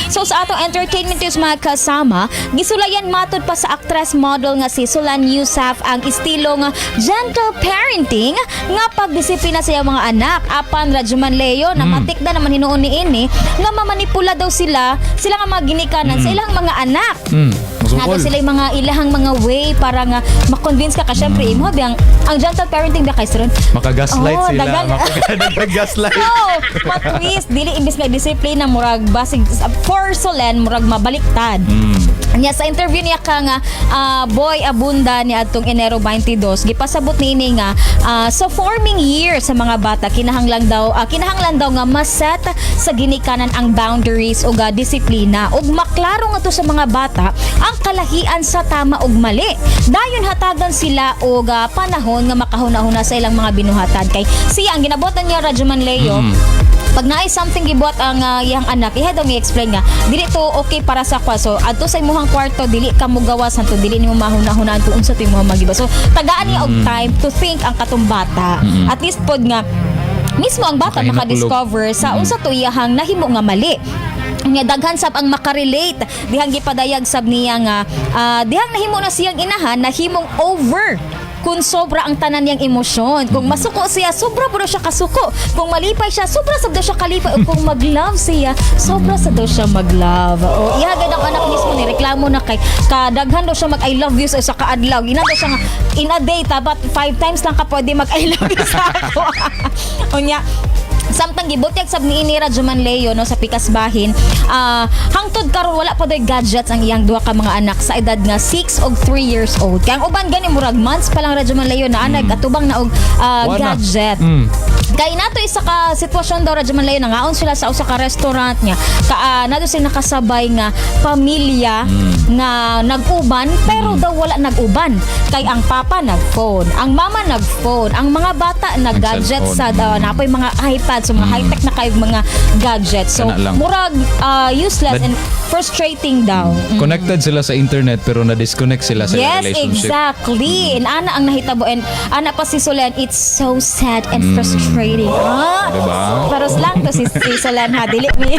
So sa atong entertainment news, mga kasama, gisulayan matud pa sa actress model nga si Solenn Heussaff ang estilo nga gentle parenting nga pagdisiplina sa iyang mga anak. Apan, Radyoman Leo, na matikda naman hinuon ni ini nga mamanipula daw sila sila nga mga ginikanan sa ilang mga anak. Masukol. Nato sila yung mga ilahang mga way para nga ma-convince ka, syempre imo biyang ang gentle parenting ba kay sir. Makagaslight Oh, sila. Makagaslight. No, matwist dili, imbis nga disiplina, murag basig for Solenn murag mabaliktad. Niya sa interview niya ka nga Boy Abunda ni adtong Enero 22, gipasabot niini nga sa forming years sa mga bata kinahanglan daw nga maset sa ginikanan ang boundaries ug disiplina ug maklaro nga to sa mga bata ang kalahian sa tama ug mali. Dayon hatagan sila og panahon nga makahuna-huna sa ilang mga binuhatan. Kay siya, ang ginabutan niya, Radyoman Leo, pag naay something gibuhat ang iyang anak, iha daw i-explain nga dili to okay para sa kwa, so adto sa imong kwarto, dili ka mogawas hanto dili nimo mahuna-hunaan kung unsa to imong magiba. So tagaan niya og time to think ang katong bata, at least pod nga mismo ang bata Makahinak. Maka-discover sa unsa to iyahang nahimo nga mali. Nga daghan sab ang makarelate dihang gipadayag sab niya nga dihang nahimo na siyang inahan, nahimong over kung sobra ang tanan niyang emosyon. Kung masuko siya, sobra po daw siya kasuko. Kung malipay siya, sobra sab daw siya kalipay. O kung mag-love siya, sobra sa daw siya mag-love. O iya gid ang anak mismo ni reklamo na kay kadaghan daw siya mag "I love you" sa usa ka adlaw. Ina daw siya nga in a day tabat five times lang ka pwede mag "I love you" sa ako. Unya, samtang gibutyag sab ni ini, Radyoman Leo, no, sa pikas bahin, hangtod karon wala pa doy gadgets ang iyang duha ka mga anak sa edad nga 6 og 3 years old. Kay ang uban gani murag months pa lang, Radyoman Leo, na anag atubang na og Wala. Gadget. Kay nato isa ka sitwasyon daw, Radyoman Leo, nangaon sila sa usa ka restaurant niya. Ka nato sila nakasabay nga pamilya nga nag-uban, pero daw wala nag-uban. Kay ang papa nag-phone, ang mama nag-phone, ang mga bata nag-gadget sa Nag-cellphone. Napoy mga iPad, so mga high-tech na kayo mga gadgets. So Kana lang. Murag useless and frustrating daw. Connected sila sa internet pero na-disconnect sila sa relationship. Exactly. And ana ang nahitabo and ana pa si Solenn, it's so sad and frustrating. Ah, Diba? pero lang to si Solenn ha, dili mi.